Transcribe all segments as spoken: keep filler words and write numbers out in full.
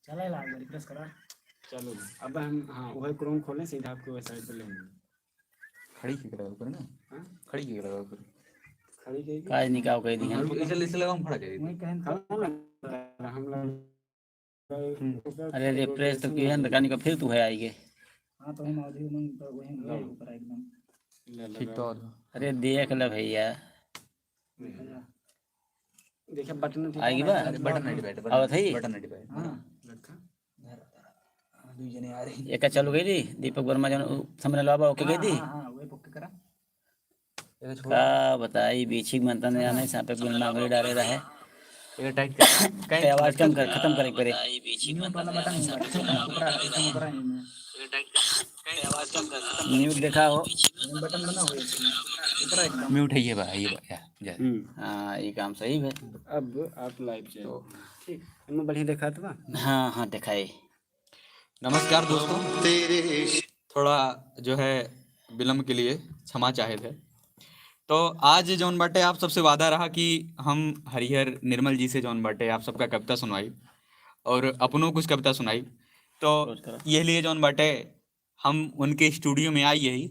चला ला, एक बार refresh करा। चलो, अब हम, हाँ, वही Chrome खोलें, सीधा आपके website पे ले आएंगे। खड़ी के करा ऊपर ना? हाँ? खड़ी के करा ऊपर। खड़ी के काहे निकाल के दी? हाँ, इसे, इसे लगा, हम खड़ा कर दी। वही कहें तो। हाँ, हम लोग हम्म। अरे, refresh तो किए हैं, दुकान का फिर तू है आई के। हाँ, तो हम audio मन पर वही लो। Live ऊपर एकदम। ले, ले, ठीक ले। तो और। अरे, देख ले भैया। देखा, button ठीक आएगी है बा? ना? अरे, button नहीं divided, button, आवत है? Button नहीं divided। हाँ। लटका। हाँ, दुई जने आ रही। एका चालू कई दी, दीपक वर्मा जौन उ सामने लवा बा, ओके कई दी। हाँ, हाँ, हाँ, वही ओके करा। एका छोड़। का बताई, बीछी के मंतन जाने, सांपे के बिल में आंगुरी डाले रहे। एका tight कर। कहीं आवाज कम कर, खत्म करे के पड़े। Mute वाला button नहीं बटन, ऊपर, ऊपर, ऊपर है इनमें। Mute देखा हो। Button बना हुआ है इसमें। ऊपर एकदम। Mute है ये बा, ये बा, या, जा। हम्म। हाँ, ये काम सही है। अब आप live चैनल। तो ठीक, एमे बढ़िया देखात बा? हाँ, हाँ, देखाई। नमस्कार दोस्तों, थोड़ा जो है विलंब के लिए क्षमा चाहित है। तो आज जौन बाटे आप सबसे वादा रहा कि हम हरिहर निर्मल जी से जौन बाटे आप सबका कविता सुनवाई और अपनो कुछ कविता सुनाई। तो नमस्कार। ये लिए जौन बाटे हम उनके studio में आई यही,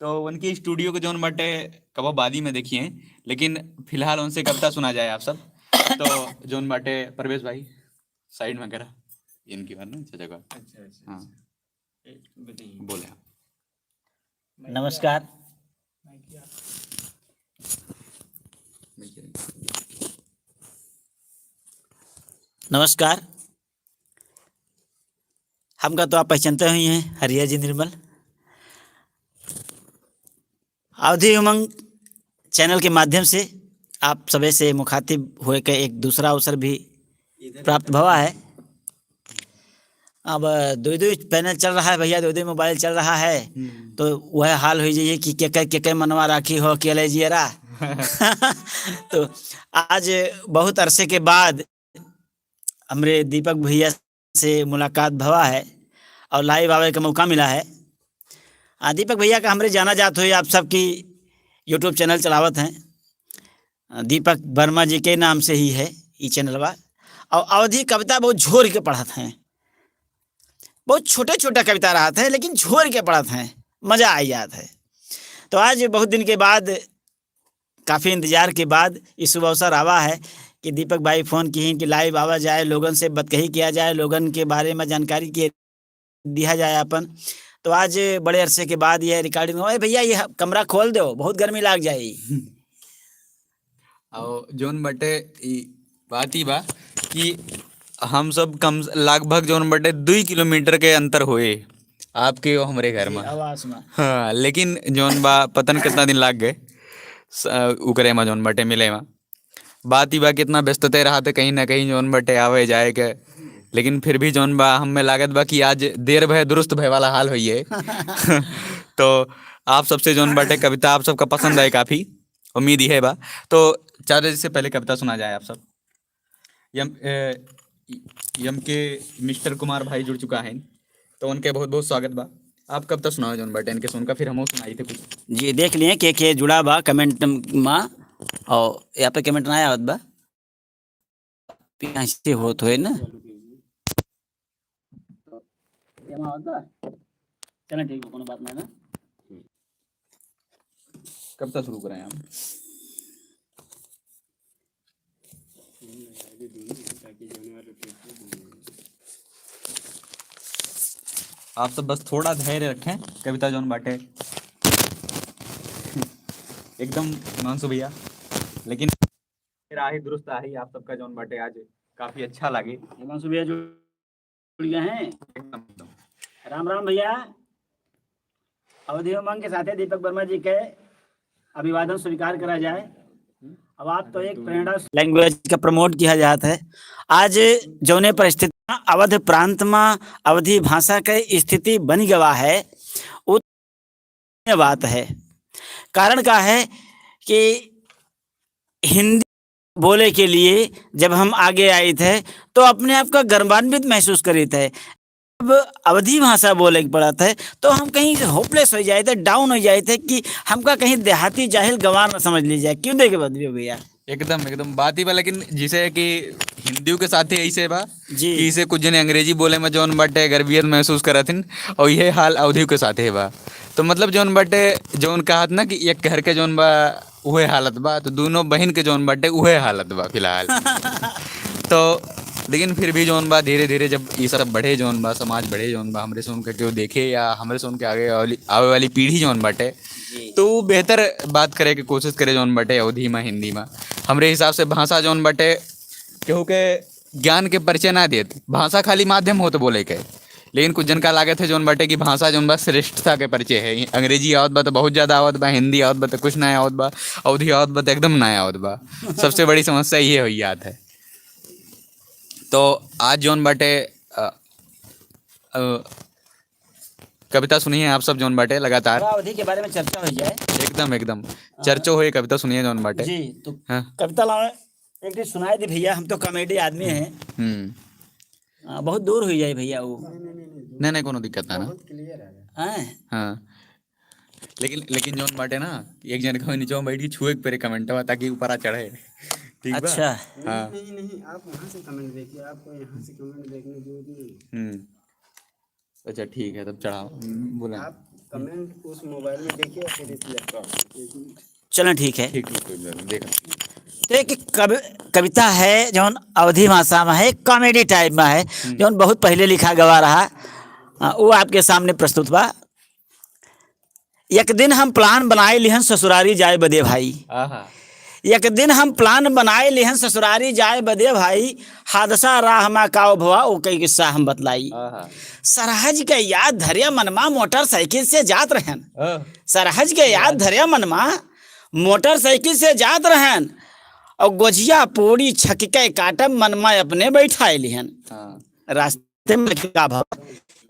तो उनके studio के जौन बाटे कबो बादी में देखिए, लेकिन फिलहाल उनसे कविता सुना जाए आप सब। तो जौन बाटे परवेश भाई, side में करा, इनकी बात ना, चाचा का। अच्छा, अच्छा, हाँ। अच्छा। ए, बताइए। बोले आप। नमस्कार। नमस्कार। हमका तो आप पहचानते ही हैं, हरिया जी निर्मल। अवधी उमंग channel के माध्यम से आप सभी से मुखातिब होए के एक दूसरा अवसर भी प्राप्त भवा है। अब दुई दुई panel चल रहा है भैया, दुई दुई mobile चल रहा है, हम्म। तो वह हाल हो जाइए कि केकर केकर मनवा राखी हो अकेले जियरा। तो आज बहुत अरसे के बाद हमरे दीपक भैया से मुलाकात भवा है और live आवे के मौका मिला है। आ, दीपक भैया का हमरे जाना जात होई, आप सबकी YouTube channel चलावत हैं। आ, दीपक वर्मा जी के नाम से ही है ई channelवा। और अवधी कविता बहुत झोर के पढ़त हैं, बहुत छोटे छोटे कविता रहत हैं, लेकिन झोर के पढ़त हैं, मजा आ जात है। तो आज बहुत दिन के बाद, काफी इंतजार के बाद ई शुभ अवसर आवा है कि दीपक भाई phone किहिन कि live आवा जाए, लोगन से बतकही किया जाए, लोगन के बारे में जानकारी के दिया जाए अपन। तो आज बड़े अरसे के बाद ये recording हो। ए भैया, ये कमरा खोल दो, बहुत गर्मी लाग जाई। और जौन बटे ई बात ई बा कि हम सब कम, लगभग जौन बटे दुई किलोमीटर के अंतर होए आपके और हमरे घर जी, में। आवास में। हाँ, लेकिन जौन बा, पता न कितना दिन लाग गए स-, उकरे में जौन बटे मिले में। बात ई बा, कितना व्यस्तते रहत है कहीं ना कहीं जौन बटे आवे जाए के, लेकिन फिर भी जौन बा, हमें लागत बा कि आज देर भय दुरुस्त भय वाला हाल होइए। तो आप सबसे जौन बटे कविता आप सबका पसंद आए काफी, उम्मीद ई है बा। तो चाचा जी से पहले कविता सुना जाए आप सब। यम, ए, यम के मिस्टर कुमार भाई जुड़ चुका है, तो उनके बहुत बहुत स्वागत बा। आप कविता सुनाओ जौन बटे इनके सुनकर फिर हमहू सुनाई थे कुछ। जी, देख लिए के के जुड़ा बा comment मा, और यहाँ पे comment ना आवत बा, यहाँ से होत होए ना। एमा आवत बा? चला ठीक बा, कोनो बात ना ना। कविता शुरू करें हम। आप सब बस थोड़ा धैर्य रखें, कविता जौन बाटे एकदम हिमांशु भैया, लेकिन राही दुरुस्त आही आप सबका जौन बाटे आज काफी अच्छा लागे। हिमांशु भैया जुड़ गए हैं। एकदम, एकदम। राम राम भैया। अवधी उमंग के साथे दीपक वर्मा जी के अभिवादन स्वीकार करा जाए। अब आप तो एक प्रेरणा language का promote किया जात है। आज जौने परिस्थिति में अवध प्रांत में अवधी भाषा के स्थिति बन गवा है, उ बात है। कारण का है कि हिंदी बोले के लिए जब हम आगे आइत है, तो अपने आप का गर्वान्वित महसूस करीत है। अब अवधी भाषा बोले के पड़त है, तो हम कहीं hopeless हो जाइत है, down हो जाइत है कि हमका कहीं देहाती जाहिल गंवार न समझ ली जाए। क्यों देखे बदलियो भैया? एकदम, एकदम बात ही बा, लेकिन जैसे कि हिंदियों के साथे ऐसे बा जी। कि इसे कुछ जने अंग्रेजी बोले में जौन बाटे गर्वियत महसूस करत हिन, और ये हाल अवधियों के साथे बा। तो मतलब जौन बाटे, जौन कहत ना कि एक घर के जौन बा उहे हालत बा, तो दोनों बहिन के जौन बाटे उहे हालत बा फिलहाल। तो लेकिन फिर भी जौन बा धीरे धीरे जब ये सब बढ़े जौन बा, समाज बढ़े जौन बा, हमरे से उनके केहू देखे या हमरे से उनके आगे वाली, आवे वाली पीढ़ी जौन बाटे, जी। तो वो बेहतर बात करे के कोशिश करे जौन बाटे अवधी में, हिंदी में। हमरे हिसाब से भाषा जौन बाटे केहू के ज्ञान के परिचय ना देत, भाषा खाली माध्यम होत बोले के। लेकिन कुछ जन का लागत है जौन बाटे कि भाषा जौन बा श्रेष्ठता के परिचय है। अंग्रेजी आवत बा तो बहुत ज्यादा आवत बा, हिंदी आवत बा तो कुछ ना आवत बा, अवधी आवत बा तो एकदम ना आवत बा। सबसे बड़ी समस्या ये हो जात है। तो आज जौन बाटे, अ, अ, कविता सुनिए आप सब जौन बाटे लगातार। थोड़ा अवधी के बारे में चर्चा हो जाए। एकदम, एकदम। हाँ। चर्चा होए, कविता सुनिए जौन बाटे। जी, तो हाँ। कविता लावे, एक ठे सुनाए दी भैया, हम तो कॉमेडी आदमी हैं। हम्म। हाँ, बहुत दूर हुई जाए भैया वो। नहीं, नहीं, कोनो दिक्कत ना ना। बहुत क्लियर है। हैं? हाँ। लेकिन, लेकिन जौन बाटे ना, एक जन के नीचे में बैठ के छुए के परे कमेंटवा, ताकि ऊपर आ चढ़े। ठीक बा? अच्छा। हाँ। नहीं, नहीं, नहीं, आप वहाँ से कमेंट देखिए, आपको यहाँ से कमेंट देखने की जरूरत नहीं है। हम्म। अच्छा, ठीक है, तब चढ़ाओ। हम्म, बोला। आप कमेंट उस मोबाइल में देखिए, फिर इस लैपटॉप में। चलें, ठीक है। ठीक, ठीक, कोई बात नहीं, देखा। तो एक कवि-, कविता है, जौन अवधी भाषा में है, कॉमेडी टाइप में है, हम्म। जौन बहुत पहले लिखा गवा रहा, आ, वो आपके सामने प्रस्तुत बा। एक दिन हम प्लान बनाए लिहन ससुरारी जाए बदे भाई। आहा। एक दिन हम प्लान बनाए लिहन ससुरारी जाए बदे भाई, हादसा राह मा काव भवा, ओके किस्सा हम बतलाई। आहा। सरहज के याद धरे मनमा मोटरसाइकिल से जात रहन। आह। सरहज के याद धरे मनमा मोटरसाइकिल से जात रहन। और गोझिया पूड़ी छक के काटब मनमा अपने बैठाए लिहन। हाँ। रास्ते में का भवा,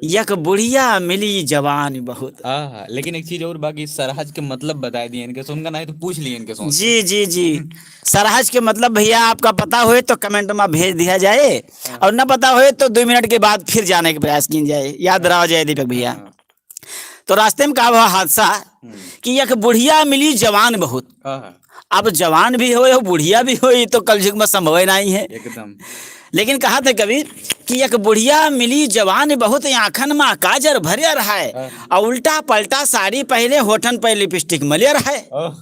एक बुढ़िया मिली जवान बहुत। आहा, लेकिन एक चीज और बाकी, सरहज के मतलब बताए दिए इनके से, उनका नहीं तो पूछ लिए इनके से। जी, जी, जी। सरहज के मतलब भैया आपका पता होए तो कमेंट में भेज दिया जाए, हाँ। और ना पता होए तो दो मिनट के बाद फिर जाने के प्रयास की जाए, याद रहा जाए दीपक भैया। हाँ। तो रास्ते में का हुआ हादसा हम्म। कि एक बुढ़िया मिली जवान बहुत। हाँ, हाँ। अब जवान भी होए, बुढ़िया भी होए, तो कलयुग में संभव नहीं है। एकदम। लेकिन कहा थे कवि कि एक बुढ़िया मिली जवान बहुत, आँखन में काजर भरे रहा है, हाँ। और उल्टा पलटा साड़ी पहले, होठन पे लिपस्टिक मले रहा है। ओह,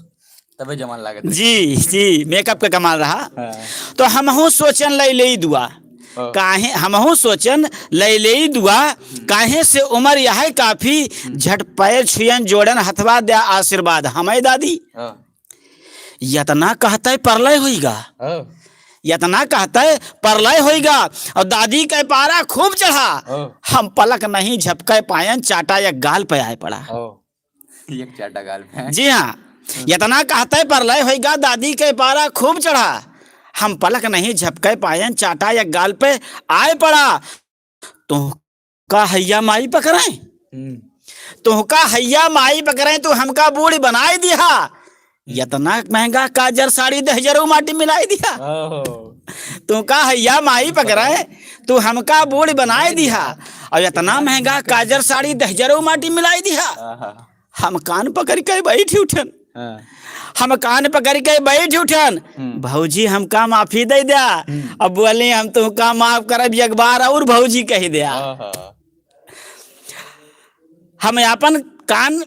तबे जवान लागत है। जी, जी, मेकअप का कमाल रहा। हाँ। तो हमहू सोचन लई लेई दुआ। हाँ। काहे, हमहू सोचन लई लेई दुआ, काहे से उमर यह काफी, हम्म। झट पैर छुयन जोड़न हथवा द्या आशीर्वाद हमें दादी। हाँ। यतना कहते परलय होइगा। हाँ। यतना कहते परलय होइगा। और दादी के पारा खूब चढ़ा। हाँ। हम पलक नहीं झपके पायन, चाटा एक गाल पे आए पड़ा। हाँ। एक चाटा गाल पे। जी हाँ। हाँ। यतना कहते परलय होइगा, दादी के पारा खूब चढ़ा। हम पलक नहीं झपके पायन, चाटा एक गाल पे आए पड़ा। तो का हैया माई पकड़े? हम्म। तोहका हैया माई पकड़े, तू हमका बूढ़ बनाए दिहा। हम्म। यतना महंगा काजर साड़ी दहजरो माटी मिलाई दिहा। ओहो। तोहका हैया माई पकड़े, तू हमका बूढ़ बनाए दिहा। और यतना महंगा काजर साड़ी दहजरो माटी मिलाई दिहा। आहा। हम कान पकड़ के बैठ उठन। हाँ। हम कान पकड़ के बैठ उठन, हम्म। भौजी हमका माफी दे द्या। हम्म। अब बोले हम तुमका माफ करब एक बार और भौजी कह द्या। आहा। हम अपन कान,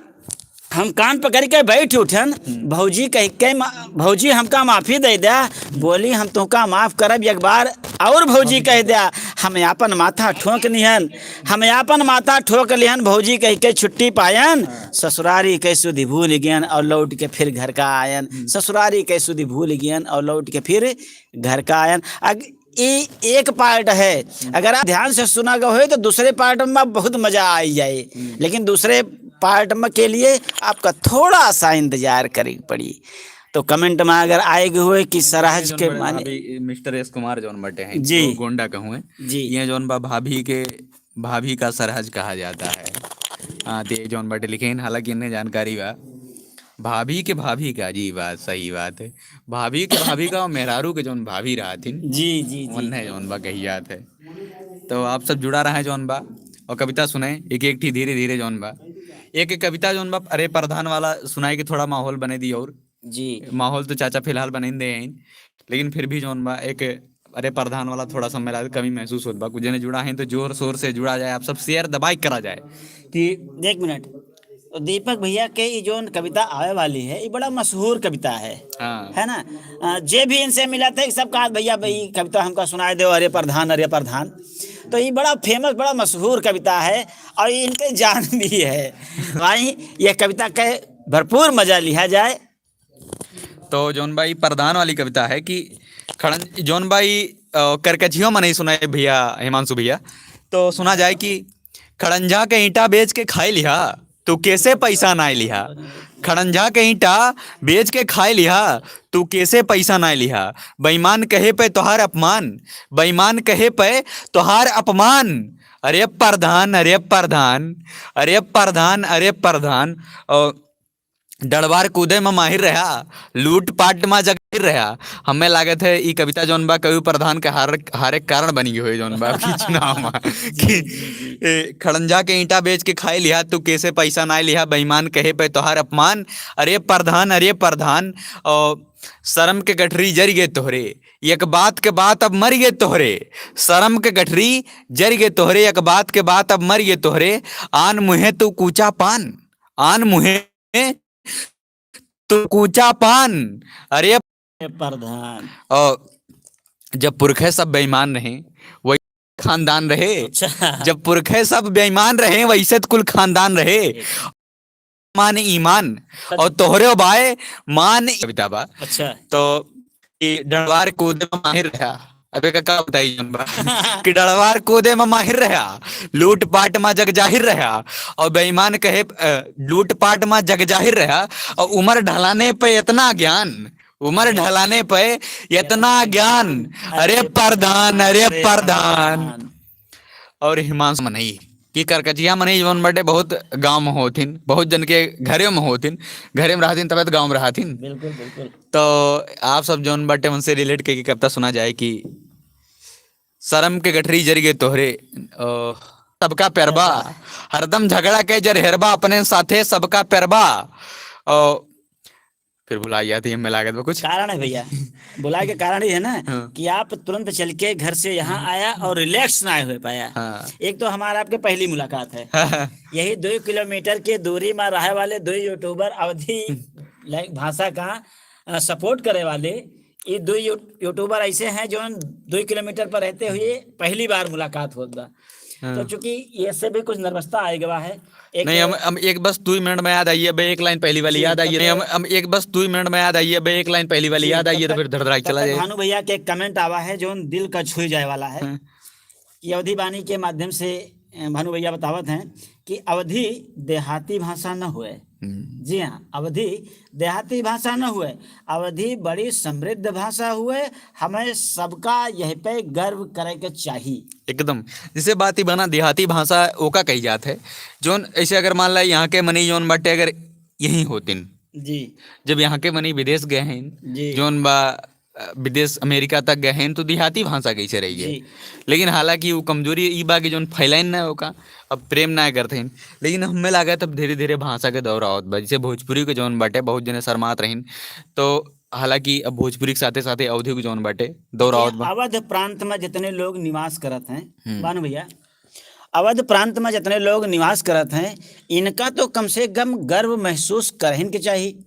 हम कान पकड़ के बैठ उठन, हम्म। भौजी कह के मा-, भौजी हमका माफी दे द्या। बोली हम तुमका माफ करब एक बार और भौजी कह द्या। हम अपन माथा ठोक लिहन, हम अपन माथा ठोक लिहन, भौजी कह के छुट्टी पायन। हाँ। ससुरारी के सुधि भूल गयन और लौट के फिर घर का आयन। हम्म। ससुरारी के सुधि भूल गयन और लौट के फिर घर का आयन। अग-, ई एक पार्ट है। हम्म। अगर आप ध्यान से सुना गए हो तो दूसरे पार्ट में बहुत मजा आई जाए। हम्म। लेकिन दूसरे पार्ट में के लिए आपका थोड़ा सा इंतजार करे के पड़ी। तो कमेंट में अगर आए गए हुए कि सरहज के माने भाभी, मिस्टर एस कुमार जौन बटे हैं, जी। गो-, गोंडा कहूँ है। जी। ये जौन बा भाभी के भाभी का सरहज कहा जाता है। हाँ, ते जौन बाटे लिखे हैं, हालांकि इन्हें जानकारी बा। भाभी के भाभी का, जी बात, सही बात है। भाभी के भाभी का और मेहरारू के जौन भाभी रहथिन, जी, जी, जी। उन्हें जौन बा कही जात है। तो आप सब जुड़ा रहे जौन बा और कविता सुने, एक एक ठी धीरे धीरे जौन बा। एक एक कविता जौन बा, अरे प्रधान वाला सुनाए के थोड़ा माहौल बने दी और। जी। माहौल तो चाचा फिलहाल बनइन दे हैं, लेकिन फिर भी जौन बा एक अरे प्रधान वाला थोड़ा सा मेरा कमी महसूस होत बा। कुछ जने जुड़ा हैं तो जोर शोर से जुड़ा जाए, आप सब share दबाई करा जाए। कि एक मिनट, तो दीपक भैया के ई जौन कविता आवे वाली है, ई बड़ा मशहूर कविता है, हाँ। है ना? अ, जे भी इनसे मिला था, सब कहा, "भैया, भाई, कविता हमका सुनाए दो, अरे प्रधान, अरे प्रधान।" तो ई बड़ा famous, बड़ा मशहूर कविता है और इनके जान भी है। भाई, ये कविता के भरपूर मजा लिया जाए। तो जौन बा ई प्रधान वाली कविता है कि खड़न-, जौन बा ई, अ, करकचियो मनई सुनाए भैया, हिमांशु भैया, तो सुना जाए कि खड़ंजा के ईंटा बेच के खाए लिहा, तू कैसे पैसा नाय लिहा? खड़ंजा के ईंटा बेच के खाए लिहा, तू कैसे पैसा नाय लिहा? बेईमान कहे पे तोहार अपमान, बेईमान कहे पे तोहार अपमान। अरे प्रधान, अरे प्रधान, अरे प्रधान, अरे प्रधान, अ, डड़वार कूदे में माहिर रहा, लूट पाट में जगहिर रहा। हमें लागत है ई कविता जौन बा कवि प्रधान के हार, हारे के कारण बनी गई होई जौन बा अभी चुनाव में। कि, ए, खड़ंजा के ईंटा बेच के खाए लिहा, तू कैसे पैसा नाय लिहा, बेईमान कहे पे तोहार अपमान। अरे प्रधान, अरे प्रधान, ओ, शर्म के गठरी जरि गए तोहरे, एक बात के बात अब मरि गए तोहरे। शर्म के गठरी जरि गए तोहरे, एक बात के बात अब मरि गए तोहरे। आन मुहे तू कूचा पान, आन मुहे तू कूचा पान। अरे ए प्रधान। और जब पुरखे सब बेईमान रहे, वही खानदान रहे। अच्छा। जब पुरखे सब बेईमान रहे, वैसे तो कुल खानदान रहे। मान ईमान, सच। और तोहरे बाय मान कविता बा। अच्छा। तो ई डड़वार कूदे में माहिर रहा। अब एका का बताई जौन बा कि डड़वार कूदे में माहिर रहा, लूट पाट में जग जाहिर रहा, और बेईमान कहे, अ, लूट पाट में जग जाहिर रहा, और उमर ढलाने पे इतना ज्ञान, उमर ढलाने पे इतना ज्ञान। अरे प्रधान, अरे प्रधान। और हिमांशु मनई कि करकचिया मनई जौन बाटे बहुत गाँव में होथिन, बहुत जन के घरे में होथिन, घरे में रहथिन तबे तो गाँव में रहथिन। बिल्कुल, बिल्कुल। तो आप सब जौन बाटे उनसे relate करके कविता सुना जाए कि शर्म के गठरी जरि गए तोहरे, अ, सबका प्यारबा, प्यारबा। हरदम झगड़ा के जर हेरबा अपने साथे सबका प्यारबा। अ, फिर भुला गया था, ये में लागत बा कुछ। कारण है भैया, भुलाए के कारण ये है ना हाँ। कि आप तुरंत चल के घर से यहाँ हम्म। आया और relax ना हो पाया। हाँ। एक तो हमारा आपके पहली मुलाकात है। यही दो किलोमीटर के दूरी में रहे वाले दो YouTuber अवधी लाइक भाषा का, अ, support करे वाले ये दो यू-, YouTuber ऐसे हैं जो दो किलोमीटर पर रहते हुए पहली बार मुलाकात होत बा। हाँ। तो चूंकि ये से भी कुछ नर्वसता आए गवा है। एक नहीं, हम, हम एक बस दो मिनट में याद आई है, बे एक लाइन पहली वाली जी, याद आई है। तब नहीं, हम, हम एक बस दो मिनट में याद आई है, बे एक लाइन पहली वाली जी, याद आई तब है, तो तक, फिर धड़धड़ाई तब चला तक जाए। भानु भैया के comment आवा है जो दिल का छुई जाए वाला है। हाँ। ये अवधी बानी के माध्यम से, अ, भानु भैया बतावत हैं कि अवधी देहाती भाषा न हुए। हम्म। जी हाँ, अवधी देहाती भाषा न हुए, अवधी बड़ी समृद्ध भाषा हुए। हमें सबका यह पे गर्व करे के चाहिए। एकदम, जैसे बात ही बना देहाती भाषा ओका कही जात है, जौन ऐसे अगर मान ला यहाँ के मनई जौन बाटे अगर यहीं होतिन, जी। जब यहाँ के मनई विदेश गए हैं, जी। जौन बा, अ, विदेश अमेरिका तक गए हैं, तो देहाती भाषा कैसे रही है? जी। लेकिन हालांकि वो कमजोरी ई बा कि जौन फैलाइन ना ओका, अब प्रेम ना करते हैं। लेकिन हमें लागत अब धीरे-धीरे भाषा के दौर आवत बा। जैसे भोजपुरी के जौन बाटे, बहुत जने शर्मात रहिन, तो हालांकि अब भोजपुरी के साथे-साथे अवधी के जौन बाटे, दौर देखिए, आवत बा। अवध प्रांत में जितने लोग निवास करत हैं, हम्म। भानु भैया, अवध प्रांत में जितने लोग निवास करत हैं, इनका तो कम से कम गर्व महसूस करहिन के चाहिए।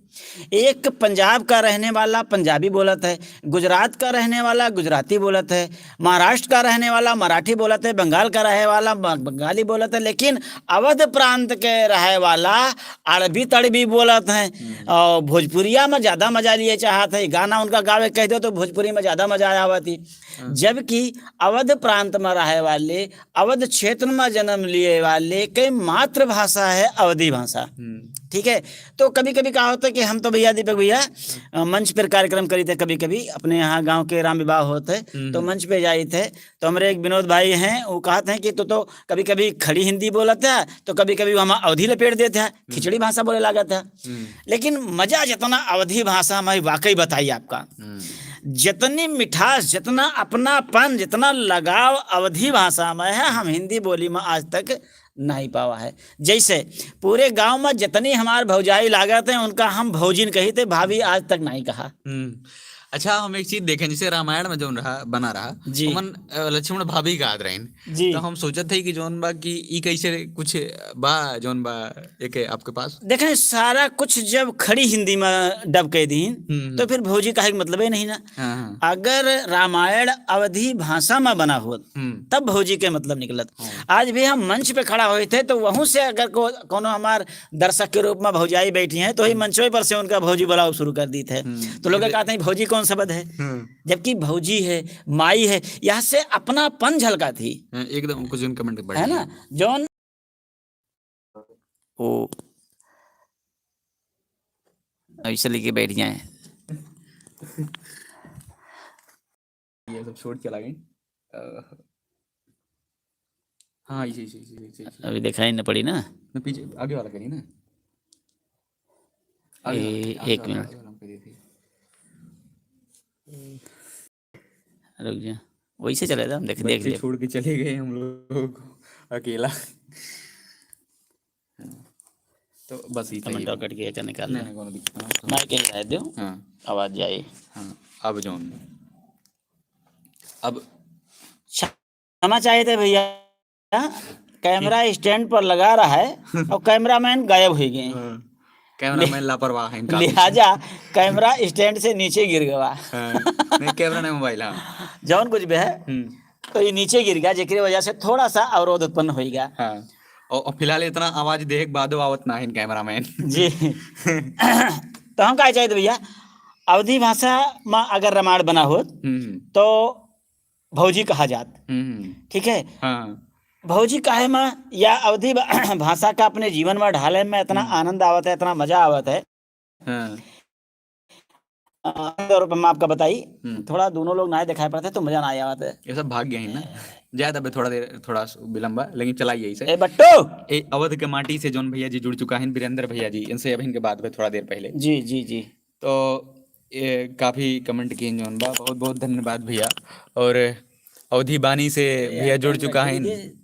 एक पंजाब का रहने वाला पंजाबी बोलत है, गुजरात का रहने वाला गुजराती बोलत है, महाराष्ट्र का रहने वाला मराठी बोलत है, बंगाल का रहे वाला ब-, बंगाली बोलत है, लेकिन अवध प्रांत के रहे वाला अरबी तड़बी बोलत है। हम्म। और भोजपुरिया में ज्यादा मजा लिए चाहत है, गाना उनका गावे कह दो तो भोजपुरी में ज्यादा मजा आवत ही। हाँ। जबकि अवध प्रांत में रहे वाले, अवध क्षेत्र में जन्म लिए वाले के मातृभाषा है अवधी भाषा। हम्म। ठीक है, तो कभी-कभी का होता है कि हम तो भैया, दीपक भैया, अ, मंच पर कार्यक्रम करी थे, कभी-कभी अपने यहाँ गांव के राम विवाह होत है, हम्म। तो मंच पे जाई थे, तो हमरे एक विनोद भाई हैं, वो कहत हैं कि तू तो कभी-कभी खड़ी हिंदी बोलत है, तो कभी-कभी हम अवधी लपेट देते हैं, हम्म। खिचड़ी भाषा बोले लागत है। हम्म। लेकिन मजा जितना अवधी भाषा में, वाकई बताई आपका, हम्म। जितनी मिठास, जितना अपनापन, जितना लगाव अवधी भाषा में है, हम हिंदी बोली में आज तक नाहीं पावा है। जैसे पूरे गाँव मा जितनी हमार भौजाई लागत है, उनका हम भौजिन कहित है, भाभी आज तक नाहीं कहा। हम्म। अच्छा, हम एक चीज देखें, जैसे रामायण मा जौन रहा, बना रहा, जी। ओमन, अ, लक्ष्मण भाभी कहत रहिन। जी। तो हम सोचत है कि जौन बा कि ई कैसे कुछ बा, जौन बा एक आपके पास? देखें, सारा कुछ जब खड़ी हिंदी मा dub कइ दीन, हम्म, तो हम्म। फिर भौजी कहे के मतलबे नहीं ना। हाँ, हाँ। अगर रामायण अवधी भाषा मा बना होत, हम्म। तब भौजी के मतलब निकलत। हाँ। आज भी हम मंच पे खड़ा होइत है, तो वहूँ से अगर को-, कोनो हमार दर्शक के रूप मा भौजाई बैठी हैं, तो ही हम्म। मंचवे पर से उनका भौजी बुलाव शुरू कर दीत है। हम्म। तो लोग जैसे कहत हैं, "भौजी कौन शब्द है?" हम्म। जबकि भौजी है, माई है, यहाँ से अपनापन झलकत ही। हाँ, एकदम कुछ उन comment बढ़ है गया। ना? जौन वो ऐसे लेके बैठ जाए। ये सब छोड़ चला गए। अ, हाँ, इसे, इसे, इसे, इसे, इसे। अभी दिखाई न पड़ी ना। ना, पीछे, आगे वाला करिए ना। आगे ए, वाला, आगे एक वाला, मिनट। आगे वाला हम करिए थे। रुक जा, वैसे चले था, हम देख, देख बच्चे ले। छोड़ के चले गए हम लोगों को अकेला। हाँ। तो बस ये comment चाहिए। कट के एकर निकाल नहीं, ले। नहीं, कोनो दिक्कत नहीं। माइक के लगा दो। हाँ। आवाज जाए। हाँ, अब जौन, अब क्षमा चाहिए थे भैया, कैमरा stand पर लगा रहा है और कैमरामैन गायब हो गए। हाँ, कैमरामैन लि-, लापरवाह है इनका। लिहाजा कैमरा stand से नीचे गिर गवा। हाँ, नहीं, कैमरा नहीं, मोबाइल, हाँ। जौन कुछ भी है, हम्म। तो ये नीचे गिर गया, जेकरे वजह से थोड़ा सा अवरोध उत्पन्न हो गया। हाँ, और, और फिलहाल इतना आवाज देख बादो आवत ना है कैमरामैन। जी। तो हम का चाहिए भैया, अवधी भाषा मा अगर रामायण बना होत, हम्म, हम्म। तो भौजी कहा जात। हम्म। ठीक है? हाँ। भौजी काहे मा या अवधी भा-, भाषा का अपने जीवन मा ढाले मा इतना हम्म। आनंद आवत है, इतना मजा आवत है। हाँ। अ, और मैं आपका बताई, हम्म। थोड़ा दोनों लोग ना दिखाई पड़ते तो मजा ना आवत है। ये सब भाग गए हैं ना। जाए तबे थोड़ा देर, थोड़ा स-, विलंब बा, लेकिन चलाई यही से। ए बट्टू! ए, अवध के माटी से जौन भैया जी जुड़ चुका है, वीरेंद्र भैया जी, इनसे अभी इनके बात में थोड़ा देर पहले। जी, जी, जी। तो ये काफी comment किए जौन बा, बहुत बहुत धन्यवाद भैया। और अवधी बानी से भैया जुड़ चुका है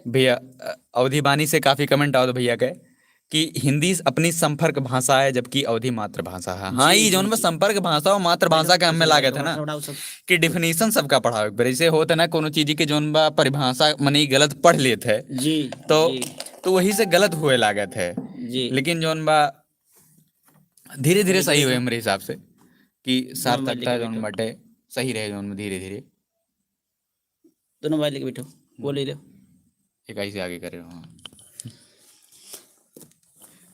भैया, अ, अवधी बानी से काफी comment आवत भैया के कि हिंदी अपनी संपर्क भाषा है, जबकि अवधी मातृभाषा है। हाँ, जी, ये जौन बा संपर्क भाषा और मातृभाषा के हमें लागत है ना कि definition सबका पढ़ावे के पड़े। जैसे होत है ना, कोनो चीज के जौन बा परिभाषा मने गलत पढ़ लेत है, जी, तो, जी। तो वही से गलत हुए लागत है। जी। लेकिन जौन बा धीरे-धीरे सही होए हमरे हिसाब से, कि सार्थकता जौन बाटे, सही रहे जौन में धीरे-धीरे। दोनों मोबाइल लेके बैठो, वो ले लो। एक ऐसे आगे करे, हाँ।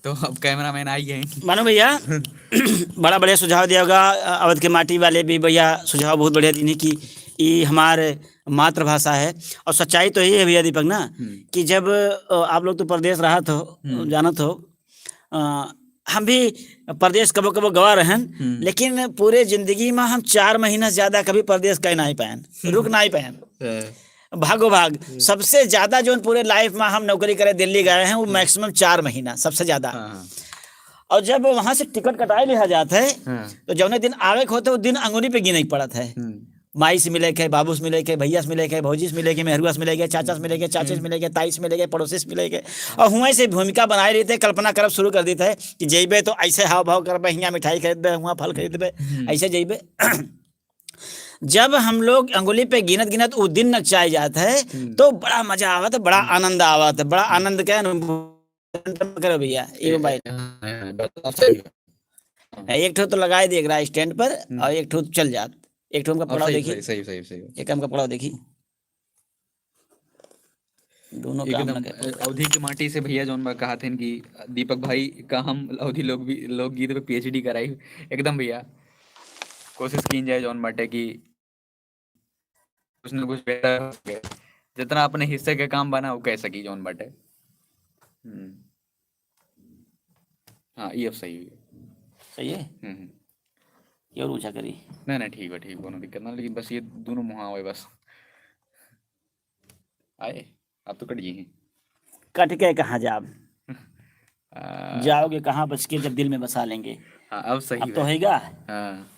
तो अब कैमरामैन आई गए। मानो भैया, बड़ा बढ़िया सुझाव दिया होगा। अ, अवध के माटी वाले भी भैया सुझाव बहुत बढ़िया दीन है कि ई हमार मातृभाषा है। और सच्चाई तो यही है भैया दीपक ना, हम्म। कि जब, अ, आप लोग तो परदेश रहत हो, हम्म। जानत हो, अ, हम भी परदेश कबो कबो गवा रहन, हम्म। लेकिन पूरे जिंदगी मा हम चार महीना से ज्यादा कभी परदेश कह नाहीं पायन, हम्म। रुक नाहीं पायन। हाँ। भागो भाग, हम्म। सबसे ज्यादा जौन पूरे life मा हम नौकरी करे दिल्ली गए हैं, वो हम्म। maximum चार महीना, सबसे ज्यादा। हाँ, हाँ। और जब वहाँ से टिकट कटाए लिहा जात है, हाँ। तो जौने दिन आवे के होत है, वो दिन अंगुली पे गिने के पड़त है। हम्म। माई से मिले के, बाबू से मिले के, भैया से मिले के, भौजी से मिले के, मेहरुआ से मिले के, चाचा से मिले के, चाची से मिले के, ताई से मिले के, पड़ोसी से मिले के। और हुआं से भूमिका बनाए लेत है, कल्पना करब शुरू कर देत है कि जइबे तो ऐसे हाव भाव करबे, हियां मिठाई खरीदबे, हुआं फल खरीदबे, हम्म। ऐसे जइबे। जब हम लोग अंगुली पे गिनत गिनत वो दिन नचाए जात है, हम्म। तो बड़ा मजा आवत है, बड़ा हम्म। आनंद आवत है, बड़ा हम्म। आनंद के अनुभव करो भैया, ये ए, मोबाइल। हाँ, हाँ, बात तो सही है। एक ठो तो लगाए दे एकरा stand पर हम्म। और एक ठो चल जात। एक ठो हमका अब पकड़ाओ सही, देखी। सही, सही, सही, सही। एक हमका पकड़ाओ देखी। दोनों काम एकदम, ना करे। अ, अवधी के माटी से भैया जौन बा कहत हन कि दीपक भाई का हम अवधी लोक भी, लोकगीत पे PhD कराई। एकदम भैया, कोशिश कीन जाए जौन बाटे कि कुछ ना कुछ बेहतर हो सके। जितना अपने हिस्से के काम बना, वो कह सकी जौन बाटे। हम्म। हाँ, ये अब सही हुई। सही है? हम्म, हम्म। ये और ऊंचा करी। नहीं, नहीं, ठीक बा, ठीक, कोनो दिक्कत ना, लेकिन बस ये दोनों मुहा आवे बस। आए, अब तो कट गई हैं। कट के कहाँ जाब? आ, जाओगे कहाँ बच के जब दिल में बसा लेंगे? हाँ, अब सही अब तो बा। होएगा। हाँ।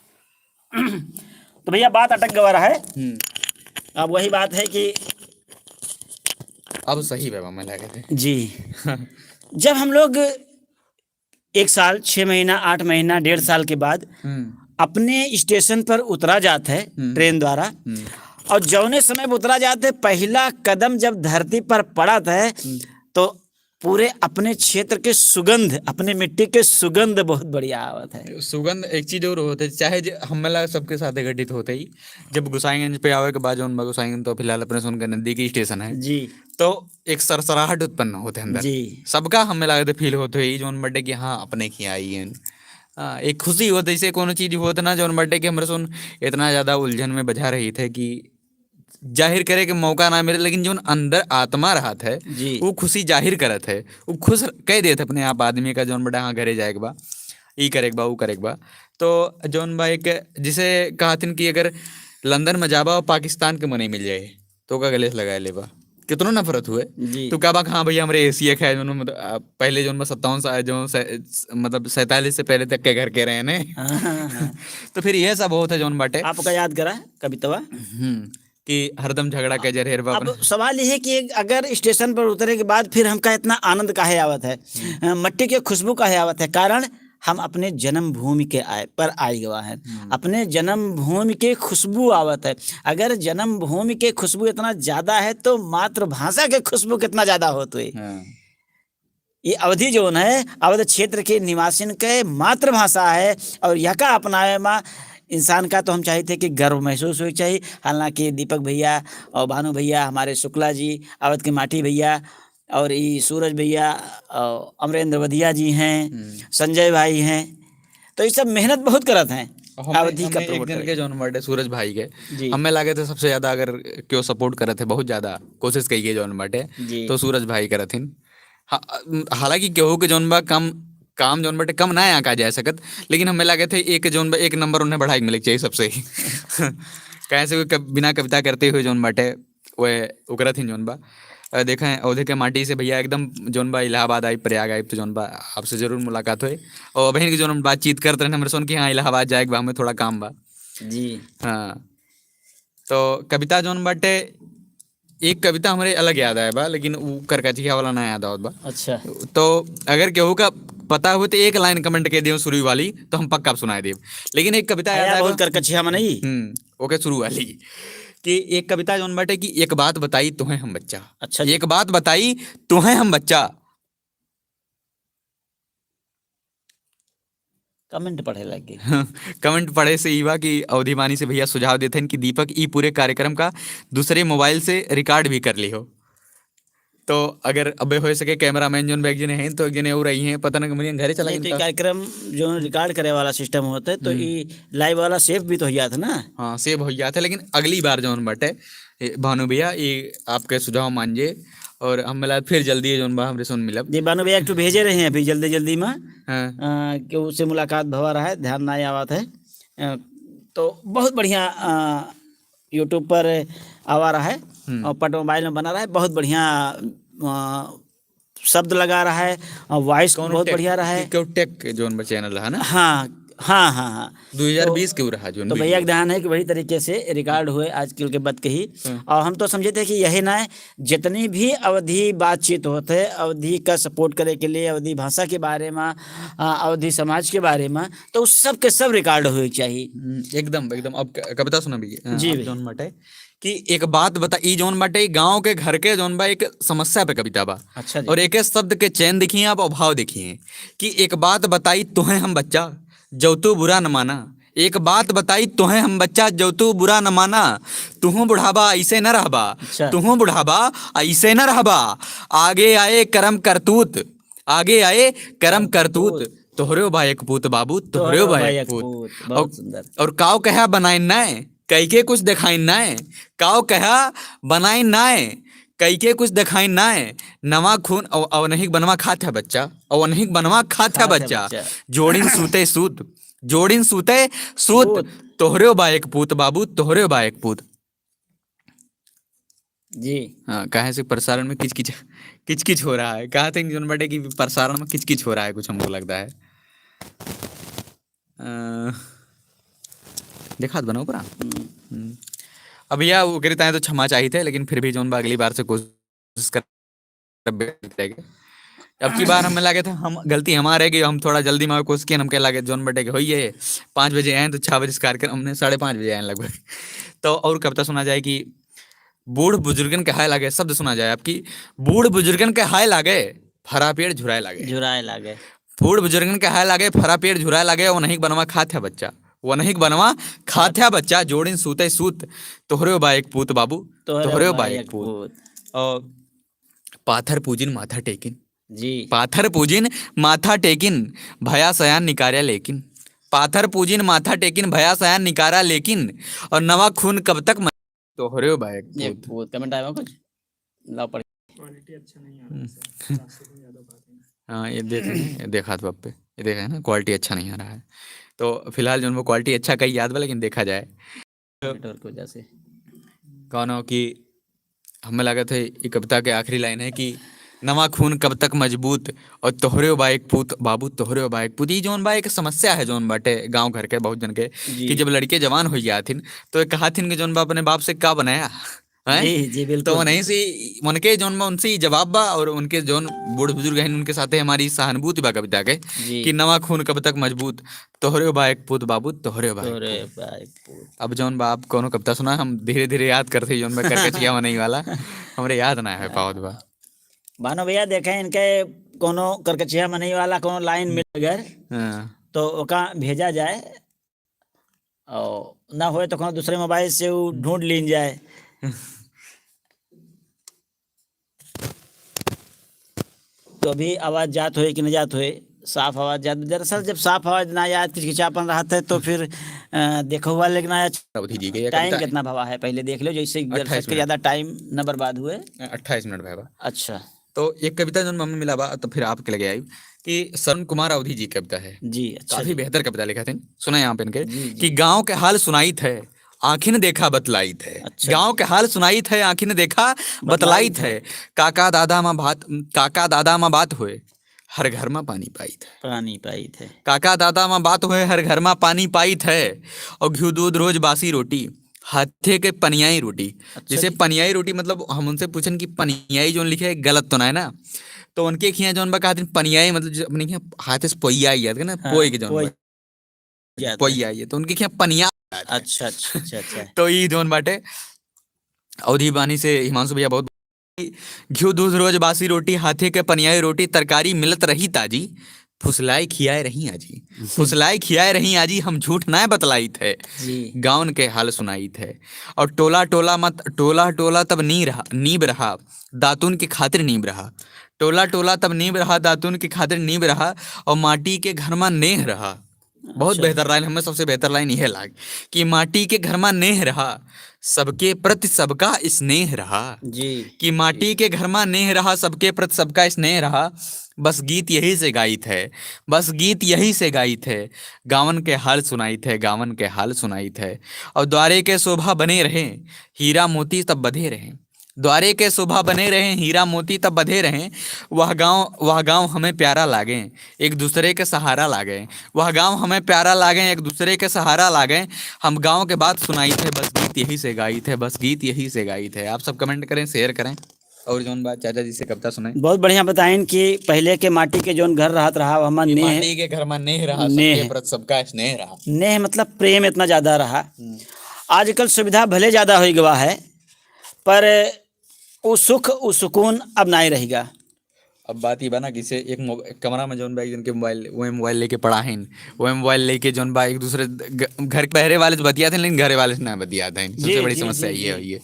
तो भैया, बात अटक गवा रहा है। हम्म। अब वही बात है कि अब सही बा, हमें लगे थे। जी। जब हम लोग एक साल, छः महीना, आठ महीना, डेढ़ साल के बाद हम्म। अपने स्टेशन पर उतरा जात है हम्म। ट्रेन द्वारा, हम्म। और जौने समय उतरा जात है, पहला कदम जब धरती पर पड़त है, हम्म। तो पूरे अपने क्षेत्र के सुगंध, अपने मिट्टी के सुगंध बहुत बढ़िया आवत है। सुगंध एक चीज और होत है, चाहे जे हमला सबके साथ घटित होत ही, जब गोसाईगंज पे आवे के बाद, जौन बा गोसाईगंज तो फिलहाल अपने सुन के नजदीकी स्टेशन है। जी। तो एक सरसराहट उत्पन्न होत है अंदर। जी। सबका हमें लागत फील होत है, जौन बटे कि हाँ, अपने की आई है। हाँ, एक खुशी होत है, जैसे कोनो चीज होत ना, जौन बटे कि हमरे सुन इतना ज्यादा उलझन में बझा रही थे कि जाहिर करे के मौका ना मिले, लेकिन जौन अंदर आत्मा रहत है, जी। वो खुशी जाहिर करत है, वो खुश कह देत अपने आप आदमी का, जौन बटे हाँ, घरे जाए के बा, ई करे के बा, ऊ करे के बा। तो जौन बा एक, जिसे कहथिन कि अगर लंदन में जाबा और पाकिस्तान के मनई मिल जाए, तो ओका गले से लगा लेबा, कितनो नफरत हुए। जी। तो का बा, हाँ भैया, हमरे एशिया के है, जौन मतलब, आ, पहले जौन बा सत्तावन सा-, जौन से, मतलब सैंतालीस से पहले तक के घर के रहे ने। हाँ, हाँ, हाँ। तो फिर यह सब होत है जौन बाटे। आपका याद करा कवितवा? हम्म, कि हरदम झगड़ा के जरहेर बा अब अपने। सवाल ये है कि एक, अगर स्टेशन पर उतरे के बाद फिर हमका इतना आनंद काहे आवत है, हम्म। अ, मट्टी के खुशबू काहे आवत है? कारण हम अपने जन्मभूमि के आए, पर आइ गवा है। हम्म। अपने जन्मभूमि के खुशबू आवत है। अगर जन्मभूमि के खुशबू इतना ज्यादा है, तो मातृभाषा के खुशबू कितना ज्यादा होत हुई। हाँ। ये अवधी जौन है, अवध क्षेत्र के निवासिन के मातृभाषा है, और यहका अपनावे मा इंसान का तो हम चाहित है कि गर्व महसूस होए चाहिए। हालांकि दीपक भैया और भानु भैया, हमारे शुक्ला जी, अवध के माटी भैया, और ई सूरज भैया, और अमरेंद्र वधिया जी हैं, हम्म। संजय भाई हैं, तो ये सब मेहनत बहुत करत हैं और हमने, अवधी का हमने एक promote दिन करे के। जौन बाटे सूरज भाई के, जी। हमें लागे थे सबसे ज्यादा अगर क्यों support करत है, बहुत ज्यादा कोशिश कही है जौन बाटे, जी। तो सूरज भाई करथिन। हा-, हालांकि केहू के जौन बा कम, काम जौन बाटे कम ना आंका जा सकत, लेकिन हमें लागे थे एक जौन बा एक नंबर उन्हें बढ़ाई के मिले के चाहिए सबसे। कहे से कोई कब-, बिना कविता करते हुए जौन बाटे वह उकरत ही जौन बा। अ, देखें, अवधे के माटी से भैया एकदम जौन बा इलाहाबाद आई, प्रयाग आई, तो जौन बा आपसे जरूर मुलाकात होए। और अबहिन की जौन बातचीत करत रहने हमरे सोन कि हाँ, इलाहाबाद जाए के बा, हमें थोड़ा काम बा। जी। हाँ, तो कविता जौन बाटे, एक कविता हमरे अलग याद आए बा, लेकिन उ करकचिया वाला ना याद आवत बा। अच्छा। तो अगर केहू का पता हो तो एक लाइन comment के दियो शुरू वाली, तो हम पक्का सुनाए देब। लेकिन एक कविता याद आया आए बहुत बा। करकचिया में नहीं। हम्म, ओके, शुरू वाली कि एक कविता जौन बाटे कि एक बात बताई तोहें हम बच्चा। अच्छा जी। एक बात बताई तोहें हम बच्चा। Comment पढ़े लग गए। Comment पढ़े से ई बा कि अवधि बानी से भैया सुझाव देते हैं कि दीपक ई पूरे कार्यक्रम का दूसरे मोबाइल से record भी कर ली हो। तो अगर अबे हो सके cameraman जौन बा एक जने हैं, तो एक जने और आई हैं, पता ना कि मुझे घरे चला नहीं, तो गया ये था। कार्यक्रम जो record करे वाला system होता है, तो हम्म। ये live वाला save भी तो हो जाता ना। हाँ, save हो जाता है, लेकिन अगली बार जौन बाटे, ए, भानु भैया, ये आपके सुझाव मान जे, और हम मिला फिर जल्दी जौन बा हमरे सुन मिलब। जी, भानु भैया एक ठो भेजे रहे हैं अभी जल्दी जल्दी में, हाँ। अ, कि उससे मुलाकात भवा रहा है, ध्यान ना आवत है। अ, तो बहुत बढ़िया, अ, YouTube पर आवा रहा है हम्म। और पट मोबाइल में बना रहा है, बहुत बढ़िया, अ, शब्द लगा रहा है और voice कौन बहुत tech? बढ़िया रहा है। कि-, क्यों tech जौन बा channel है ना? हाँ, हाँ, हाँ, हाँ। दो हज़ार बीस तो, के उ रहा जौन तो video। भैया के ध्यान है कि वही तरीके से record हुए आजकल के बात कही। हम्म। और हम तो समझे थे कि यही ना है, जितनी भी अवधी बातचीत होते हैं, अवधी का support करे के लिए, अवधी भाषा के बारे में, आ, अवधी समाज के बारे में, तो उस सब के सब record होए के चाहिए। हम्म, एकदम, एकदम। अब क-, कविता सुना भैया। हाँ, जी अब भैया। जौन बाटे कि एक बात बता, ई जौन बाटे, ई गाँव के घर के जौन बा, एक समस्या पे कविता बा। अच्छा जी। और एक शब्द के चयन देखिए आप, और भाव देखिए कि एक बात बताई तोहें हम बच्चा, जौ तू बुरा न माना। एक बात बताई तोहें हम बच्चा, जौ तू बुरा न माना। तुहूँ बुढ़ाबा, ऐसे न रहबा। अच्छा। तुहूँ बुढ़ाबा, ऐसे न रहबा। आगे आए करम करतूत, आगे आए करम करतूत। तोहरे बा एक पूत बाबू, तोहरे बा एक पूत। बहुत और, सुंदर। और काव कहा बनाइन नाय, कई के कुछ देखाइन नाय। काव कहा बनाइन नाय, कई के कुछ देखाइन नाय। नवा खून अव-, अवनहिक बनवा खात है बच्चा, अवनहिक बनवा खात है खात है बच्चा। बच्चा। जोड़िन सूते सूत, जोड़िन सूते सूत। सूत। तोहरे बा एक पूत बाबू, तोहरे बा एक पूत। जी। हाँ, काहे से प्रसारण में किचकिच, किचकिच हो रहा है। कहा थे जौन बाटे कि प्रसारण में किचकिच हो रहा है कुछ, हमको लगता है। अ, देखात बा ना ऊपरा? हम्म। हम्म। अब भैया, ओकरे ताए तो क्षमा चाहित है, लेकिन फिर भी जौन बा अगली बार से कोशिश कोशिश कर, अब की बार हमें लागे था, हम, गलती हमारे है कि हम थोड़ा जल्दी में कोशिश किए, हमके लागे जौन बटे के होइए, पाँच बजे आए तो छः बजे से कार्यक्रम, हमने साढ़े पाँच बजे आए लगभग। तो और कविता सुना जाए कि बूढ़ बुजुर्गन के हाय लागे, शब्द सुना जाए आपकी, बूढ़ बुजुर्गन के हाय लागे, फरा पेड़ झुराए लागे। झुराए लागे। बूढ़ बुजुर्गन के हाय लागे, फरा पेड़ झुराए लागे, वो नहीं बनवा खात है बच्चा, वो नहीं बनवा खात है बच्चा, जोड़िन सूते सूत, तोहरे बा एक पूत बाबू, तोहरे तोहरे बा बा एक एक पूत। पूत। और पाथर पूजिन माथा टेकिन। जी। पाथर पूजिन माथा टेकिन, भया सयान निकारा लेकिन। पाथर पूजिन माथा टेकिन, भया सयान निकारा लेकिन। और नवा खून कब तक म-, तोहरे बा एक एक पूत। पूत। Comment आया कुछ? लाओ पढ़। Quality अच्छा नहीं आ रहा हम्म। है, सर। चार सौ को ज़्यादा बात है। हाँ, ये देख रहे हैं, ये देखा था आप पे, ये देखा है ना, quality अच्छा नहीं आ रहा है। तो फिलहाल जौन बा quality अच्छा कहीं याद बा, लेकिन देखा जाए। Network की वजह से। कौनो कि हमें लागत है, ई कविता के आखिरी line है कि नवा खून कब तक मजबूत, और तोहरे बा एक पूत, बाबू, तोहरे बा एक पूत। ई जौन बा, एक समस्या है जौन बाटे गाँव घर के बहुत जन के, जी। कि जब लड़के जवान हो जाथिन, तो ये कहथिन कि जौन बा, अपने बाप से का बनाया, हैं? जी, जी, बिल्कुल। तो वहीं से उनके जौन बा, उनसे ही जवाब बा, और उनके जौन बूढ़ बुजुर्ग हैं, उनके साथे हमारी सहानुभूति बा कविता के, जी। कि नवा खून कब तक मजबूत, तोहरे बा एक पूत बाबू, तोहरे बा एक तोहरे पूत। बा एक पूत। अब जौन बा, आप कौनो कविता सुना, हम धीरे-धीरे याद करते, जौन बा करकचिया मनई वाला, हमरे याद ना है पावत बा। भानु भैया, देखें, इनके कौनो करकचिया मनई वाला कौनो line मिल अगर, हाँ। तो ओका भेजा जाए, और ना होए तो कौनो दूसरे mobile से ऊ ढूंढ लीन जाए। तो अभी आवाज जात होए कि न जात होए, साफ आवाज जात। दरअसल जब साफ आवाज ना आए, किचकिचापन रहत है, तो फिर, अ, देखो हुआ लेकिन आया। अवधी जी के ये time कविता कितना भवा है, पहिले देख लो, जैसे अट्ठाईस दर्शक के मिनट। ज्यादा time न बर्बाद हुए। अट्ठाईस मिनट भवा। अच्छा। तो एक कविता जौन हमें मिला बा, तो फिर आपके लगे आई कि सरुण कुमार अवधी जी कविता है। जी, अच्छा काफी जी। बेहतर कविता लिखा थे, सुना यहाँ पे इनके जी, जी। कि गाँव के हाल सुनाइत है, आँखिन देखा बतलाइत है। अच्छा। गाँव के हाल सुनाइत है, आँखिन देखा बतलाइत बतलाइत है। है। काका दादा मा बात, काका दादा मा बात होए, हर घर मा पानी पाइत है। पानी पाइत है। काका दादा मा बात होए, हर घर मा पानी पाइत है। और घिउ दूध रोज बासी रोटी, हाथे के पनियाई रोटी। अच्छा जैसे जी। पनियाई रोटी, मतलब हम उनसे पूछन कि पनियाई जौन लिखे गलत तो ना है ना, तो उनके खिया जौन बा कहते हैं पनियाई, मतलब जो अपने खिया हाथे से पोइया आई जात है ना, हाँ, पोई के जौन पोई बा। जाता है। पोइया आई है, तो उनके खिया पनिया। अच्छा, अच्छा, अच्छा, अच्छा। तो ई जौन बाटे, अवधी बानी से हिमांशु भैया बहुत, घिउ दूध रोज बासी रोटी, हाथे के पनियाई रोटी, तरकारी मिलत रही ताजी, फुसलाए खियाए रही आजी। फुसलाए खियाए रही आजी, हम झूठ नाय बतलाइत है। जी। गाँवन के हाल सुनाइत है। और टोला टोला मत, टोला टोला तब नी रहा, नीब रहा, दातुन के खातिर नीब रहा। टोला टोला तब नीब रहा, दातुन के खातिर नीब रहा, और माटी के घर मा नेह रहा। बहुत अच्छा। बेहतर line, हमें सबसे बेहतर line यह लाग कि माटी के घर मा नेह रहा, सबके प्रति सबका स्नेह रहा। जी। कि माटी जी। के घर मा नेह रहा, सबके प्रति सबका स्नेह रहा। बस गीत यही से गाइत है, बस गीत यही से गाइत है। गाँवन के हाल सुनाइत है, गाँवन के हाल सुनाइत है। और द्वारे के शोभा बने रहे, हीरा मोती तब बधे रहे। द्वारे के शोभा बने रहे, हीरा मोती तब बधे रहे। वह गाँव, वह गाँव हमें प्यारा लागे, एक दूसरे के सहारा लागे। वह गाँव हमें प्यारा लागे, एक दूसरे के सहारा लागे। हम गाँव के बात सुनाइत है, बस गीत यही से गाइत है, बस गीत यही से गाइत है। आप सब comment करें, share करें, और जौन बात चाचा जी से कविता सुनाएं। बहुत बढ़िया बताइन कि पहिले के माटी के जौन घर रहत रहा, वह हमा कि नेह, माटी के घर मा नेह रहा, नेह। सबके प्रति सबका स्नेह रहा। नेह मतलब प्रेम इतना ज्यादा रहा। हम्म। आजकल सुविधा भले ज्यादा होइ गवा है, पर उ सुख, उ सुकून अब नाय रहिगा। अब बात ई बा ना कि से एक मो-, एक कमरा मा जौन बा, एक जन के mobile, वही mobile लेके पड़ा है, वही mobile लेके जौन बा, एक दूसरे ग-, घर के बहरे वाले से बतियात हैं, लेकिन घरे वाले से ना बतियात हैं। जी, सबसे बड़ी जी, समस्या जी, ये जी। है, ये।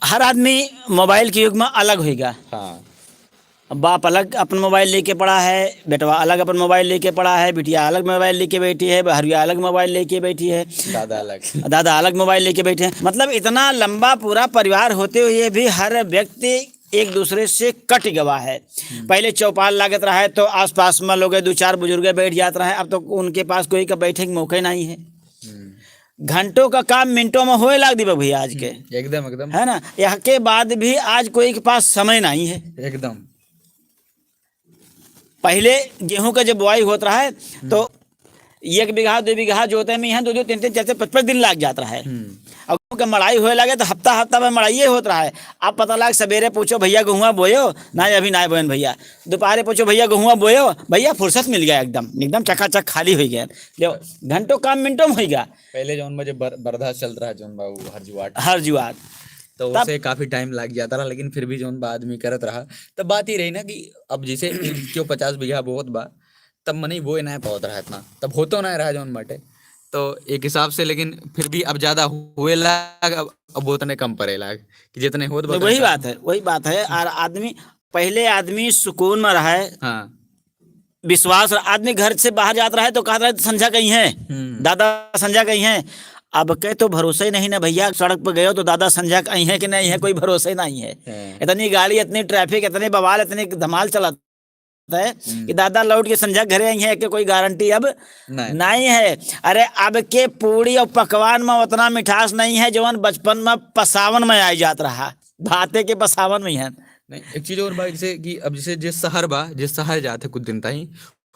हर आदमी mobile के युग मा अलग होइगा। हाँ। बाप अलग अपन mobile लेके पड़ा है, बेटवा अलग अपन mobile लेके पड़ा है, बिटिया अलग mobile लेके बैठी है, बहरुआ अलग mobile लेके बैठी है, दादा अलग। दादा अलग mobile लेके बैठे हैं। मतलब, इतना लंबा पूरा परिवार होते हुए भी हर व्यक्ति एक दूसरे से कट गवा है। हम्म। पहिले चौपाल लागत रहा है, तो आसपास मा लोग दो चार बुजुर्ग बैठ जात रहे, अब तो उनके पास कोई का बैठे के मौका नहीं है। हम्म। घंटों का काम मिनटों मा होए लाग दिबा भैया आज के। हम्म, एकदम, एकदम। है ना? यह के बाद भी आज कोई के पास समय नहीं है। एकदम। पहिले गेहूं का जब बोआई होत रहा है, हम्म। तो एक बीघा, दो बीघा जोते मा यहाँ दो दो, तीन तीन, चार चार, पाँच पाँच दिन लाग जात रहा है। हम्म। और गेहूं के मड़ाई होए लागे तो हफ्ता हफ्ता में मड़ाइए होत रहा है। अब पता लाग, सबेरे पूछो, "भैया, गेहुआ बोयो?" "ना, अभी ना बोयन भैया।" दोपहरे पूछो, "भैया, गेहुआ बोयो?" भैया, फुर्सत मिल गया एकदम, एकदम चकाचक खाली हो गया। जो घंटों काम मिनटों में हो गया। पहले जौन बा जे बर-, बरधा चलत रहा, जौन बा उ हर जुआट। हर जुआट। तो तब उसे काफी टाइम लाग जाता रहा, लेकिन फिर भी जौन बा आदमी करत रहा। तब बात ही रही ना कि अब जैसे क्यों पचास बीघा बोत बा, तब मनई बोए ना पावत रहा इतना, तब होतो ना रहा जौन बाटे। तो एक हिसाब से, लेकिन फिर भी अब ज्यादा हुए लाग, अब, अब उतने कम पड़े लाग कि जितने होत बा नहीं, उतने वही कम। बात है, वही बात है। और आदमी, पहले आदमी सुकून में रहे, हाँ। विश्वास, आदमी घर से बाहर जात रहे तो कहत रहे, "संझा कहीं है, हम्म। दादा संझा कहीं है।" अब के तो भरोसा ही नहीं ना भैया, सड़क पर गयो तो दादा संझा कहीं है कि नहीं है, कोई भरोसा ही नहीं है। हाँ। इतनी गाड़ी, इतनी ट्रैफिक, इतने बवाल, इतनी धमाल चलत है हम्म। कि दादा लौट के संझा घरे आई है, कि कोई गारंटी अब नहीं। नहीं है। अरे, अब के पूड़ी और पकवान में उतना मिठास नहीं है, जवन बचपन में पसावन में आई जात रहा, भाते के पसावन में है। नहीं, एक चीज और बा, जैसे कि अब जैसे जे शहर बा, जे शहर जात है कुछ दिन ताई,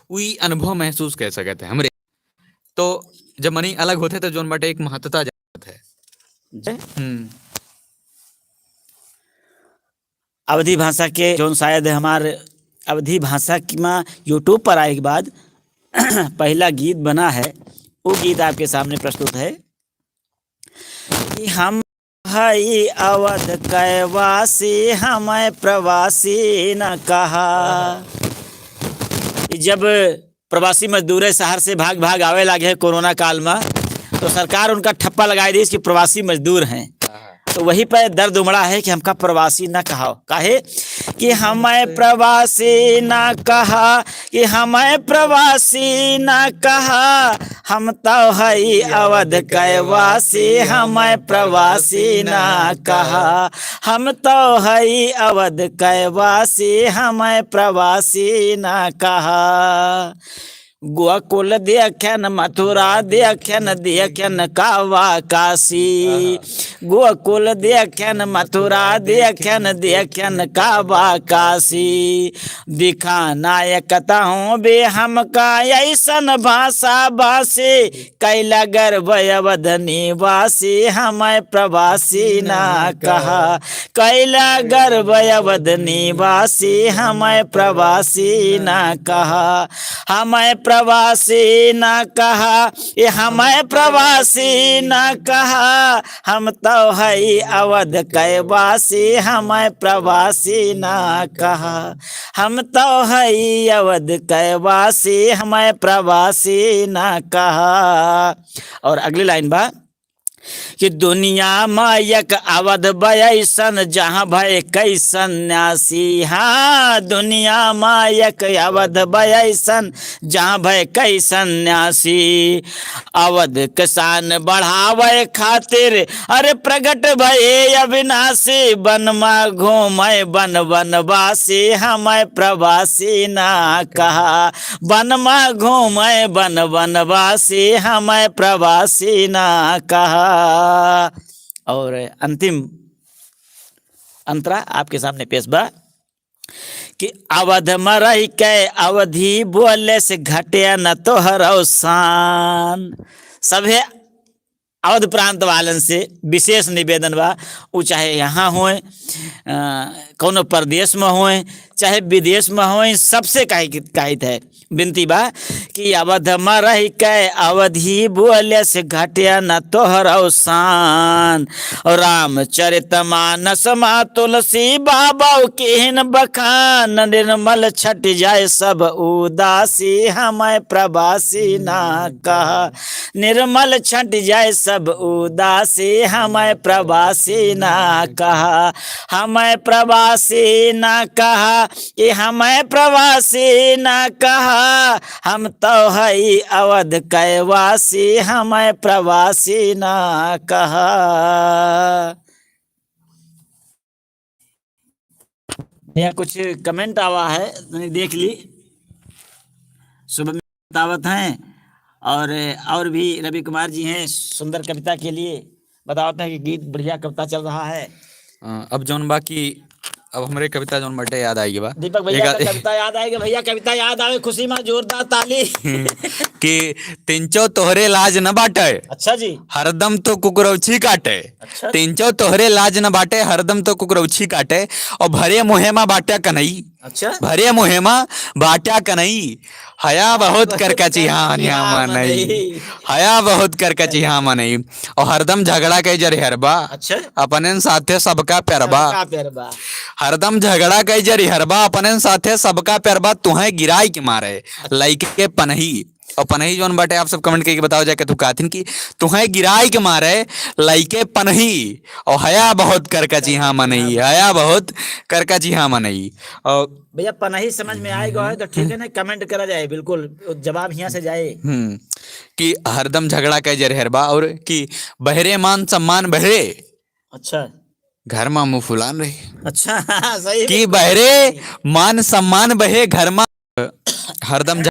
उ ई अनुभव महसूस कर सकत है हमरे। तो जब मनई अलग होत है तो जौन बाटे एक महत्ता जात है। जी। हम्म। अवधी भाषा के जौन शायद हमार अवधी भाषा की माँ YouTube पर आए के बाद पहला गीत बना है, वो गीत आपके सामने प्रस्तुत है कि हम हई अवध कैवासी, हमें प्रवासी न कहा। जब प्रवासी मजदूर है, शहर से भाग भाग आवे लागे हैं कोरोना काल में, तो सरकार उनका ठप्पा लगाए दी कि प्रवासी मजदूर हैं। हाँ। तो वही पे दर्द उमड़ा है कि हमका प्रवासी ना कहा, काहे कि हमें प्रवासी ना कहा, कि हमें प्रवासी ना कहा, हम तो हई अवध कैवासी, हमें प्रवासी ना कहा। हम तो हई अवध कैवासी, हमें प्रवासी ना कहा। गोकुल देखेन, मथुरा देखेन, देखेन कावा काशी। आहा। गोकुल देखेन, मथुरा देखेन, देखेन कावा काशी। दिखाना एक तहूँ भी हमका ऐसन भाषा बासी, कैला गर्व अवध निवासी, हमें प्रवासी ना कहा। कैला गर्व अवध निवासी, हमें प्रवासी ना कहा। हमें प्रवासी ना कहा, ये हमें प्रवासी ना कहा। हम तो हई अवध कैवासी, हमें प्रवासी ना कहा। हम तो हई अवध कैवासी, हमें प्रवासी ना कहा। और अगली लाइन बा कि दुनिया मा एक अवध बा अइसन, जहाँ भए कई सन्यासी। हाँ, दुनिया मा एक अवध बा अइसन, जहाँ भए कई सन्यासी। अवध के शान बढ़ावे खातिर, अरे, प्रगट भए अविनाशी। वन मा घूमे वन वनवासी, हमें प्रवासी ना कहा। वन मा घूमे वन वनवासी, हमें प्रवासी ना कहा। और अंतिम अंतरा आपके सामने पेश बा कि अवध मा रहि के अवधी बोले से घटे न तोहरो शान। सभे अवध प्रांत वालन से विशेष निवेदन बा, उ चाहे यहाँ होए, अ, कौनो परदेश में होए, चाहे विदेश में होए, सबसे कहि-, कहित है, विनती बा कि अवध मा रहि के अवधी बोले से घटे न तोहरो शान। रामचरित मानस मा तुलसी बाबा किहिन बखान, निर्मल छट जाए सब उदासी, हमें प्रवासी ना कहा। निर्मल छट जाए सब उदासी, हमें प्रवासी ना कहा। हमें प्रवासी ना कहा, ये हमें प्रवासी ना कहा। हम तो हई अवध कैवासी, हमें प्रवासी ना कहा। यहाँ कुछ comment आवा है, तनी देख ली। शुभ बतावत हैं। और, और भी रवि कुमार जी हैं, सुंदर कविता के लिए बतावत हैं कि गीत बढ़िया कविता चल रहा है। अ, अब जौन बा कि अब हमरे कविता जौन बाटे याद आइगे बा। दीपक भैया एक का कविता याद आइगे भैया, कविता याद आवे, खुशी मा जोरदार ताली। कि तिनचो तोहरे लाज न बाटे, अच्छा जी। हरदम तो कुकुरौछी काटे। अच्छा। तिनचो तोहरे लाज न बाटे, हरदम तो कुकुरौछी काटे। और भरे मुहे मा बाटे कनई। अच्छा। भरे मुहे मा बाटे कनई, हया बहुत करकचिहा मनई। हया बहुत करकचिहा मनई। और हरदम झगड़ा के जरिहर बा। अच्छा। अपनेन साथे सबका प्यार बा। सबका प्यार बा। हरदम झगड़ा के जरिहर बा, अपनेन साथे सबका प्यार बा। तुहें गिराई के मारे लइके पनही। और पनही जौन बाटे, आप सब comment करके बताओ जाके, तू कहथिन कि तुहें गिराई के मारे लइके पनही। और हया बहुत करकचिहा मनई, हया बहुत करकचिहा मनई। और भैया, पनही समझ में आए गए तो ठीक है ना, comment करा जाए, बिल्कुल जवाब हियाँ से जाए। हम्म, कि हरदम झगड़ा के जरिहर बा और कि बहरे मान सम्मान बहरे। अच्छा। घर मा मुँह फुलान रहे। अच्छा, सही कि बात। बहरे मान सम्मान बहे, घर मा हरदम झ-,